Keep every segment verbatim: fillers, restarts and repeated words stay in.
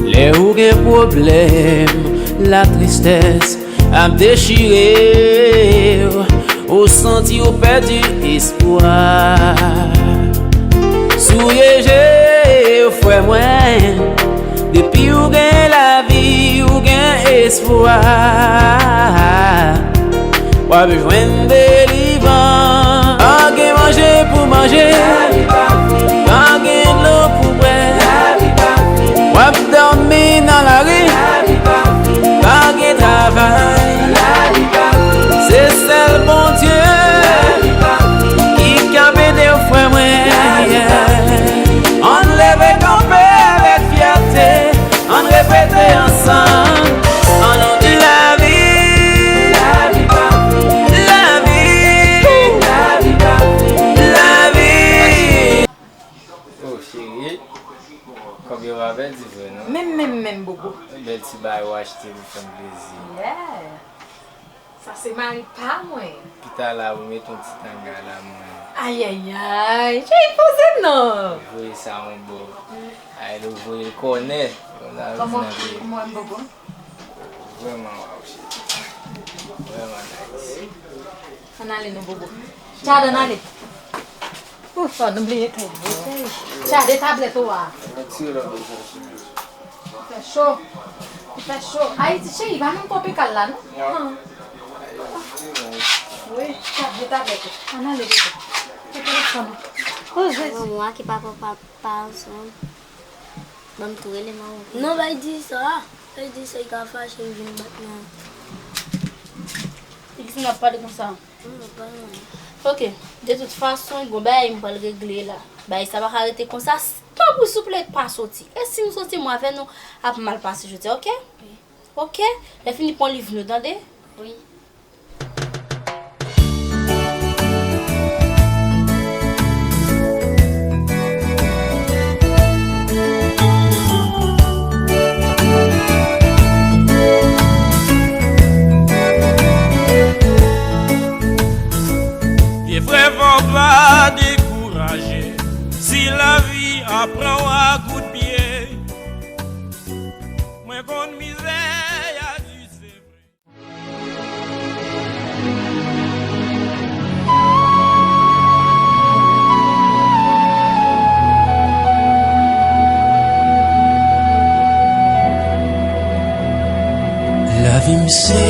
Lè ou gen pwoblèm, latristès ap dechire w, ou santi w pèdi espwa. Souye je w, frè mwen, depi w gen lavi, w gen espwa. W ap jwenn delivrans. Pa gen manje pou manje, pa gen dlo pou bwè. W ap dòmi nan lari, pa gen travay. Se sèl Bondye ki ka ede w, frè mwen. Ann leve kanpe avèk fyète. Ann repete ansanm. Ann di lavi, lavi, lavi. Oh, cheri, kòb yo pa pèdi vre, non? Menm, menm, menm, Bobo. Bèl ti bagay ou achte pou fè m plezi. Yeah. Sa se mari pa mwen. Pita la, ou met yon ti tanga la, mwen. Ayayay, cheri, poze non. Voye sa yon bò. Ay, nou voye l kònè. Kòman, kòman, Bobo? Vrèman, waw, cheri. Vrèman nice. Ann ale non, Bobo. Chad, ann ale. Ouf, fò nou bliye tou. Chad, e tablèt ou a. Fè cho. Fè cho. Ayiti, cheri, pa menm konpe kal la, non? Wi, Chad, e tablèt ou. Ann ale, Bobo. Fè telefòn ou. Oh, Jezi. Mwen ki pa konpa pa ansanm. Ban m tou rele manman. Non, bay di sa. Bay di sa, li ka fache, li vin bat mwen. Poukisa n ap pale konsa? Non, m ap pale mwen. Ok, de tout fason, gon bagay m pral regle la. Bagay sa pa ka rete konsa. Tanpri, souple, pa soti. E si m soti, mwen avè nou ap mal pase jodi a, ok? Wi. Ok? Lè fini, pran liv nou, tande? Wi. Vye frè, fò w pa dekouraje. Si lavi a pran w a kout pye, mwen konn mizè y a di se vre. Lavi m se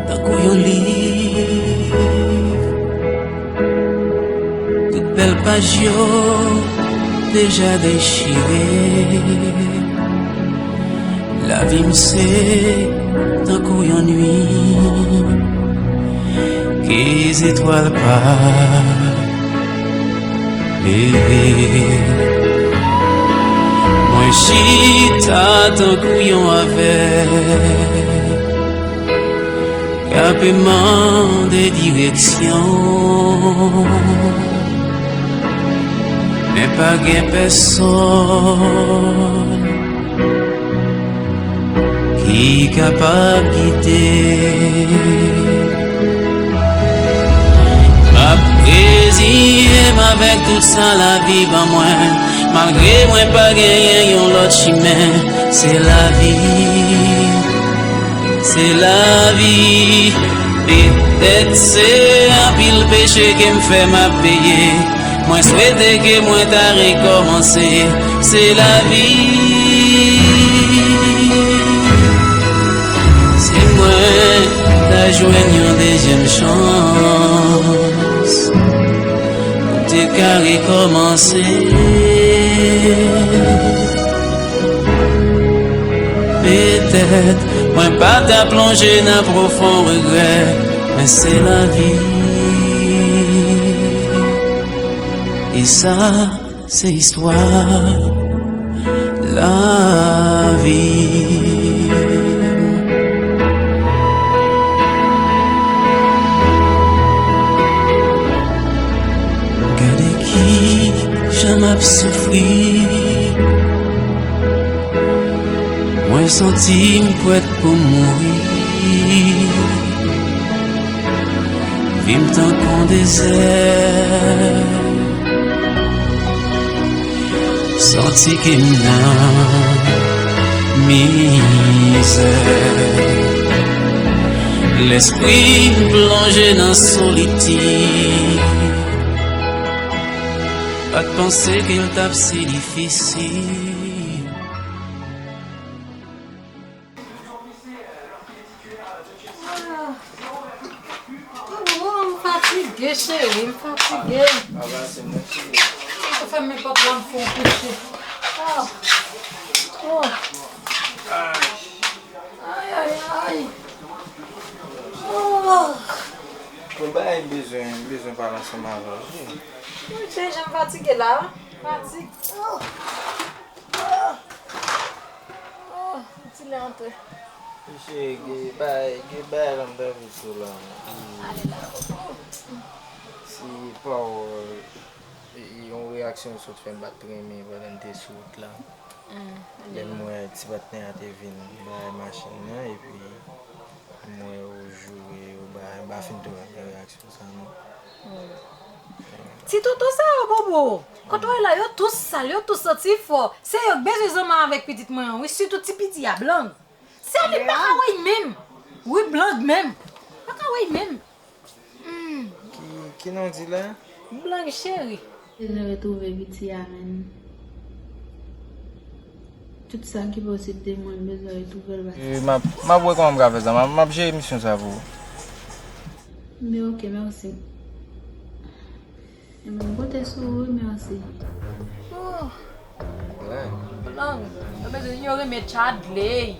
tankou yon liv. Tout bèl paj yo deja dechire. Lavi m se tankou yon nuit ke zetwal pa klere. Mwen chita tankou yon avèg k ape mande direksyon, men pa gen pèsòn ki kapab gide. M ap reziye m avèk tout sa lavi ban mwen, malgre mwen pa genyen yon lòt chimen. Se lavi. Se lavi, petèt se anpil peche ke m fè m ap peye. Mwen swete ke mwen ta rekòmanse. Se lavi. Si mwen ta jwenn yon dezyèm chans, m te ka rekòmanse. Petèt mwen pa ta plonje nan pwofon regrè, men se lavi. E sa, se istwa lavi. Gade ki jan m ap soufri. Santi m prèt pou mouri. Vi m tankou dezè. Santi ke m nan mizè. Lespri m plonje nan solitid. Pa t panse ke l t ap si difisil. Ah. Oh, m fatige, cheri, m fatige. Ava se mwen, cheri. Ou fèmen pòt la, m fè w kouche. Ah. Oh. Ay, ay, ay. Oh. Bon, bagay, m bezwen, m bezwen pale ansanm avè w, wi. Wi, cheri, jan m fatige la, wi. Fatig. Oh. Oh. Oh, ti lè antre. Mesye, gen bay, gen bay la m t anvi di w la. Ale la. Si pawòl, e, e, yon reyaksyon w sot fè m pa t renmen pandan n te sou wout la. Mm. Lè m wè ti patnè a te vin bay machin nan, epi m wè ou joure, ou bay, m pa fin tou renmen reyaksyon sa non. Mm. Ti toto sa yo, Bobo. Kote w ye la, yo tou sal, yo tou santi fò. Se yo k bezwen zanmi avèk pitit mwen an, wi, sitou ti piti a, Blang. Se li m pa ka wè menm. Wi, Blang menm. Pa ka wè menm. Hmm. Ki, ki non w di la? Blang cheri. Bezwen retwouve piti a, menn. Tout sa ki posib de mwen, m bezwen retwouve l, baz. E, m ap, m ap wè kòman m ka fè sa. M ap, m ap jere misyon sa pou ou. Men oke, mèsi. Ebyen, m konte sou ou, wi, mèsi. Oh. Blan. Blan. Yo bezwen, yo renmen Chadley.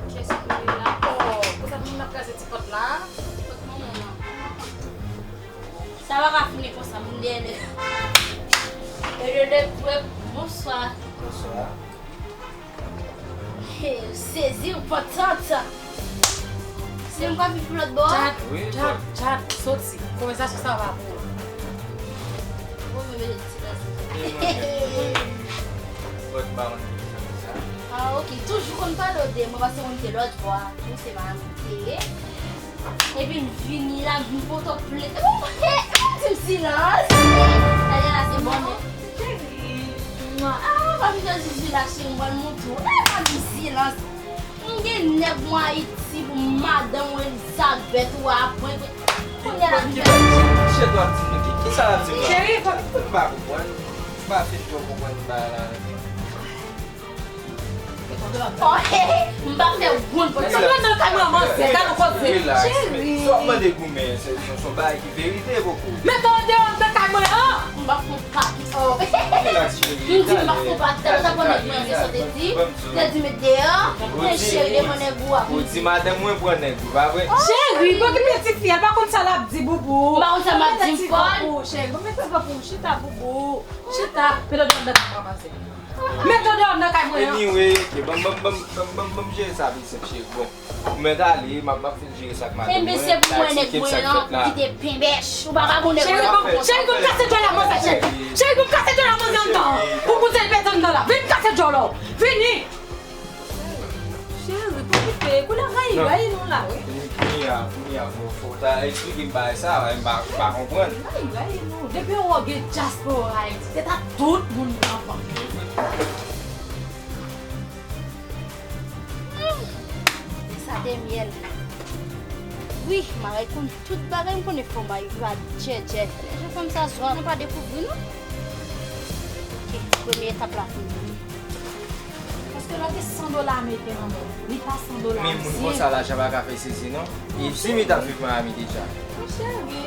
Kiyès ki la? Oh, konsa pou moun ap kraze ti pòt la. Ti pòt manman an. Sa pa ka fini konsa, moun dèyè nèg. E yo de pwèp, bonswa. Bonswa. Hey, sezi ou pantant. Si m ka viv pou lòt bò a? Chat, wi, chat, chat, soti. Konvèsasyon sa va pou ou. Ou menm e ti la. Mwen pa konn sa. Ah, ok. Toujou konn pale w de mwen, paske mwen te lòt bò a. Mwen se pa mwen te ye. Epi m vini la, m vin pote w plent. Epi w, epi w di m silans. Talè la se bònè. Cheri. Mwa. Ah, pa vin fè zuzu la, cheri, m pral montre w. Eh, pa di silans. M gen nèg mwen Ayiti pou madanm ou Elizabeth ou apre. Kounye a la vin fè. Kisa l ap di nou? Ki, kisa l ap di nou? Cheri, pa. M pa konprann. M pa fin twò konprann bagay la. Oh, he, he, m pa fè wont pou sa. Mete w nan kay mwen, manzè, gade w koze. Relax. Cheri. Sa w mande goumen, se, se, se yon bagay ki verite, koko. Mete w deyò nan kay mwen an. M pa fon pa ki. Oh. Relax, cheri. M di m pa fon pa, talè sa pran nèg mwen, se sa w te di. Te di met deyò. Men cheri, devan nèg ou a. Ou di madanm mwen pran nèg ou, pa vre? Cheri, bon ki piti fi, l pa konn sa l ap di, boubou. M pa konn sa m ap di, m fòl. Cheri, bon mete w pou chita, boubou. Chita, mete w deyò nan kay mwen, manzè. Mete w deyò nan kay mwen an. Anyway, ok, ban m, ban m, ban m, ban m, ban m jere sa pi senp, cheri. Bon, ou mèt ale, m ap, m ap fin jere sa ak madanm mwen. Enben, se pou mwen nèg mwen an ki te penbèch. Ou pa ka pou nèg mwen an. Cheri, ban m, cheri, ban m kase djòl la, manzè, cheri. Cheri, ban m kase djòl la, manzè, anndan. Pou kote l pete anndan la. Vin kase djòl la. Vini. Cheri, pou kite, koulè rayi, rayi nou la, wi. Kounye a, kounye a, fò, fò w ta eksplike m bagay sa, m pa, m pa konprann. Rayi, rayi nou. Depi w wè w gen dyaspora Ayiti, se ta tout moun nan ban. Hmm. E sa de myèl. Wi, m a rekonn tout bagay, m konnen fò m a rive a djèdjè. Lè jan fanm sa zwa, nou pa dekouvri nou. Ok, premye etap la fini. Paske lè w gen san dola ameriken nan men w, li pa san dola ayisyen. Men moun konsa lajan pa ka fè sezi non. E si m t ap viv Miami deja. Monchè, wi.